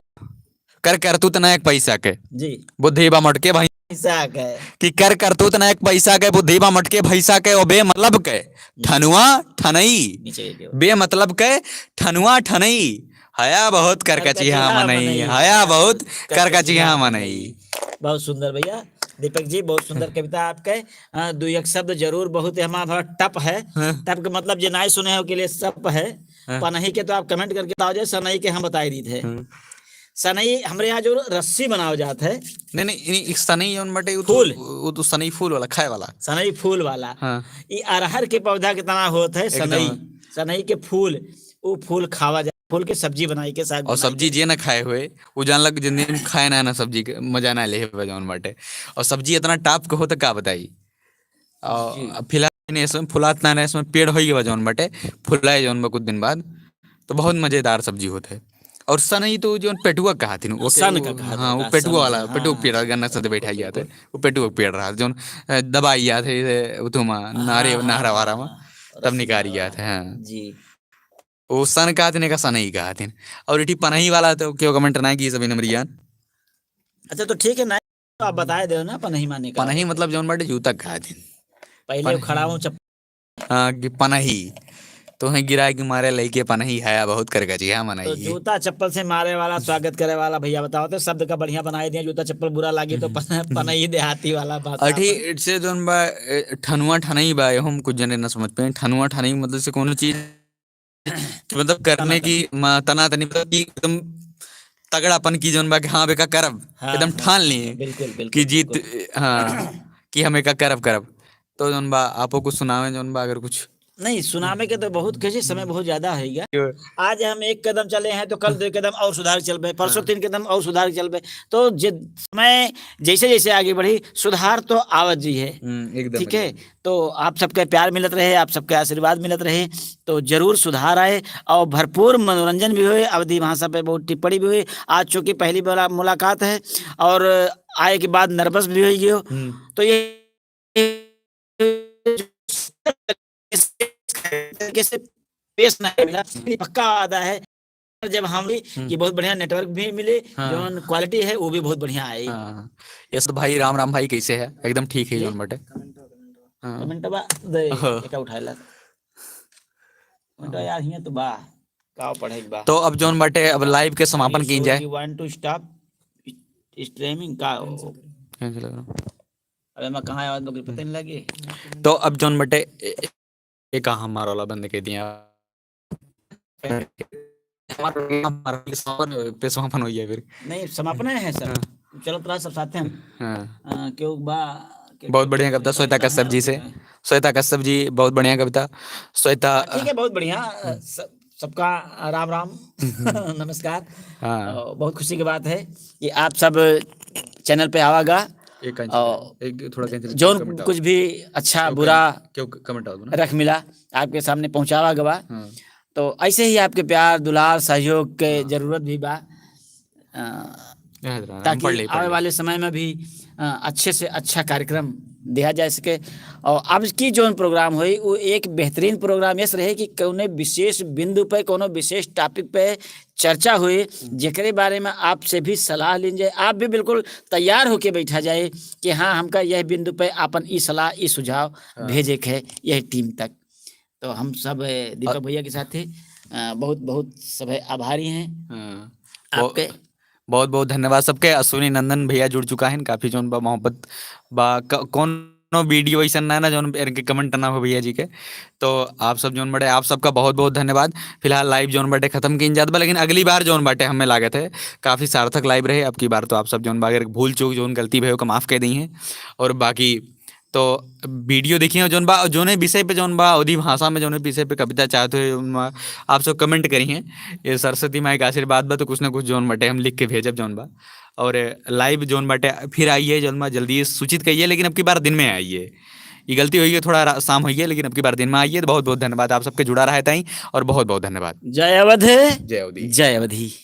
कर करतूत ना एक पैसा के। जी। बुद्धि बा मटके भाई। पैसा के। कि कर करतूत ना एक पैसा के, बुद्धि बा मटके भैंसा के, ओ बेमतलब के ठनुआ ठनई। नीचे के। बेमतलब के ठनुआ ठनई, हया बहुत करकचिहा करकचिहा मनई, मनई। हया बहुत करकचिहा करकचिहा मनई। मनई। बहुत सुंदर भैया, दीपक जी, बहुत सुंदर कविता आपके। अ, दू एक शब्द जरूर, बहुत हमारा टप है। हाँ। टप के मतलब जे नाय सुने हो के लिए सप है। हाँ। पनही के तो आप comment करके बताओ जाए, सनई के हम बताई दीत है। हाँ। सनई हमरे यहाँ जो रस्सी बनावल जात है। नहीं, नहीं, नहीं, एक सनई जौन बाटे, वो तो, फूल। वो तो सनई फूल वाला, खाए वाला। सनई फूल वाला। हाँ। ई अरहर के पौधा के तना होत है, एकदम। सनई। सनई के फूल, वो फूल खावा जाए, फूल के सब्जी बनाई के साग और बनाई सब्जी के। जे ना खाए हुए, वो जान लग जिंदगी में खाए ना, ना सब्जी के मजा ना ले हुए जौन बाटे। और सब्जी इतना top के हो तो का बताई। और जी। अब फिलहाल नहीं, इसमें फुलात ना रहे, इसमें पेड़ होई गवा जौन बाटे, फुलाए जौन बा कुछ दिन बाद, तो बहुत मजेदार सब्जी होत है। और सनई तो जौन पेटुआ कहा थी, वो सन के-, का कहा हाँ, था, वो पेटुआ सन, वाला, हाँ, पेटुआ हाँ। पेड़, गन्ना से बैठा गया था, पेटुआ। वो पेटुआ पेड़ रहा, जौन, अ, दबाई गया था, जैसे उतुमा, हाँ, नहरे, हाँ, नहरा हाँ, वारा में, हाँ, तब रस्सी निकाल वाला। गया था, हाँ। जी। वो सन कहा थी, का सनई कहा थी। और इटी पनही वाला तो क्यों comment ना की सभी नंबर यार। अच्छा, तो ठीक है ना, तो आप बताए दो ना, पनही माने का पनही होता है? मतलब जौन बाटे जूता कहा थी। पहले पनही। खड़ा हूँ चप- हाँ, कि पनही। तो हैं गिराए के मारे लइके पनही, हया बहुत करकचिहा मनई। तो जूता चप्पल से मारे वाला, स्वागत करे वाला भैया बताओ तो शब्द का बढ़िया बनाए दिया। जूता चप्पल बुरा लागे तो पन-, पनही देहाती वाला भाषा अठी पर। इसे जौन बा, ए, ठनुआ ठनई बा, हम कुछ जने ना समझ पाए। ठनुआ ठनई मतलब से कोनो चीज कि मतलब करने की म-, तना तनी, मतलब कि एकदम तगड़ापन की जौन बा कि हाँ, बेका करब, हाँ, एकदम हाँ, ठान लिए बिल्कुल, बिल्कुल, कि जीत, बिल्कुल। हाँ, कि हम एका करब, करब। तो जौन बा, आपो कुछ सुनावे जौन बा, अगर कुछ। नहीं, सुनावे के तो बहुत, कैसे समय बहुत ज्यादा है क्या? क्यों? आज हम एक कदम चले हैं तो कल दो कदम और सुधार चलबे, परसों हाँ। तीन कदम और सुधार चलबे। तो जे समय जैसे जैसे आगे बढ़ी, सुधार तो आवत जी है। हम्म, एकदम, ठीक है? एकदम। तो आप सबके प्यार मिलत रहे, आप सबके आशीर्वाद मिलत रहे, तो जरूर सुधार आए और भरपूर मनोरंजन भी होए। अवधी भाषा पे बहुत टिप्पणी भी हुई। आज चूंकि पहली बार मुलाकात है और आए के बाद nervous भी हो गयो, हम्म। तो ये तरीके से पेश नहीं मिला, पक्का वादा है जब हम भी हम्म। कि बहुत बढ़िया network भी मिले, हाँ। जौन quality है वो भी बहुत बढ़िया आई। हाँ। यस भाई, राम राम भाई, कैसे है? एकदम ठीक है, जी। जौन बाटे। हाँ। Comment बा, दे, हाँ। एका उठाएला। Comment बा यार, हियां तो बा, का पढ़े के बा? तो अब जौन बाटे, अब live के समापन अभी कीन जाए। You want to stop streaming का हो? Cancel करो। अबे मैं कहाँ आवाज बकरी पता नहीं लगे। तो अब जौन बाटे, ए-, ए-, एका हमार वाला बंद कर दिया। हमार, हमार समापन, पे समापन हो गया फिर। नहीं, समापन है सर। हाँ। चलो, थोड़ा सब साथ हैं। हाँ। अ, क्यों बा, क्यों बहुत बढ़िया कविता श्वेता कश्यप जी से। श्वेता कश्यप जी, बहुत बढ़िया कविता। श्वेता, हाँ, ठीक है, बहुत बढ़िया। अ, स-, सबका राम राम, नमस्कार। हाँ। अ, बहुत खुशी की बात है कि आप सब channel पे आवागा। एक और एक थोड़ा कहीं से जौन comment आओ। कुछ भी अच्छा, क्यों बुरा comment, क्यों comment आओ ना? रख मिला, आपके सामने पहुँचावा गवा। हाँ। तो ऐसे ही आपके प्यार, दुलार, सहयोग के हाँ। जरूरत भी बा। अ, याद रहा, हम ताकि पढ़ ले, पढ़ आवे ले। वाले समय में भी, अ, अच्छे से अच्छा कार्यक्रम दिया जा सके। और अब की जौन program होई, वो एक बेहतरीन program यस रहे कि कौने विशेष बिंदु पे, कौनो विशेष topic पे चर्चा होई, जेकरे बारे में आपसे भी सलाह लीन जाए। आप भी बिल्कुल तैयार होके बैठा जाए कि हाँ, हमका यह बिंदु पे आपन ई सलाह, ई सुझाव हाँ। भेजे के है यह team तक। तो हम सब, अ, दीपक अ- भैया के साथ ही, अ, बहुत, बहुत सब आभारी हैं हाँ। आपके। बहु-, बहुत, बहुत धन्यवाद सबके। अश्विनी नंदन भैया जुड़ चुका है, काफी जौन बा मोहब्बत बा, क-, कौनो video ऐसा ना, ना जौन इनके comment ना हो भैया जी के। तो आप सब जौन बड़े, आप सबका बहुत, बहुत धन्यवाद। फिलहाल live जौन बाटे खत्म कीन जात बा, लेकिन अगली बार जौन बाटे हमें लागत है काफी सार्थक live रहे। अब की बार तो आप सब जौन बा अगर भूल चूक जौन गलती भई ओका माफ कइ दइहें। और बाकी तो video देखिए जौन बा, जौने विषय पे जौन बा, अवधी भाषा में जौने विषय पे कविता चाहत हो, जौन बा, आप सब comment करिहें। ये सरस्वती माई का आशीर्वाद बा, तो कुछ ना कुछ जौन बाटे हम लिख के भेजब जौन बा। और live जौन बाटे फिर आई है जौन बा, जल्दी सूचित कइए, लेकिन अब की बार दिन में आई है। ये गलती होई है, थोड़ा रा-, शाम होई है, लेकिन अब की बार दिन में आई है। तो बहुत बहुत धन्यवाद आप सबके जुड़ा रहे ताई, और बहुत बहुत धन्यवाद। जय अवध। जय अवधी। जय अवधी।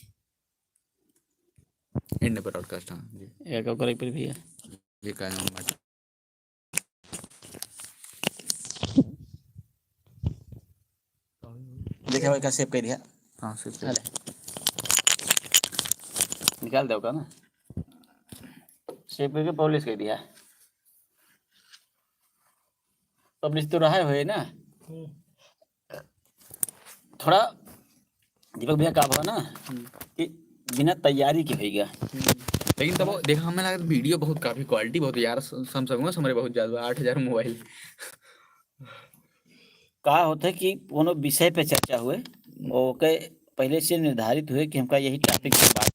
End broadcast, हाँ जी। एक और एक बार भैया। ये का नाम बाटे? देखिए, ओका save कर दिया। हाँ, save कर अरे। निकाल दे ओका ना। Save करके publish कर दिया। Publish तो रहा है ना? हम्म। थोड़ा दीपक भैया का भा ना हम्म। कि बिना तैयारी के होइगा। हम्म। लेकिन तब वो देखा, हमें लगा video बहुत काफी quality बहुत यार, Samsung में हमरे बहुत ज्यादा, आठ हजार mobile। का होता है कि कोनो विषय पे चर्चा हुए, हम्म। ओके पहले से निर्धारित हुए कि हमका यही topic पे बात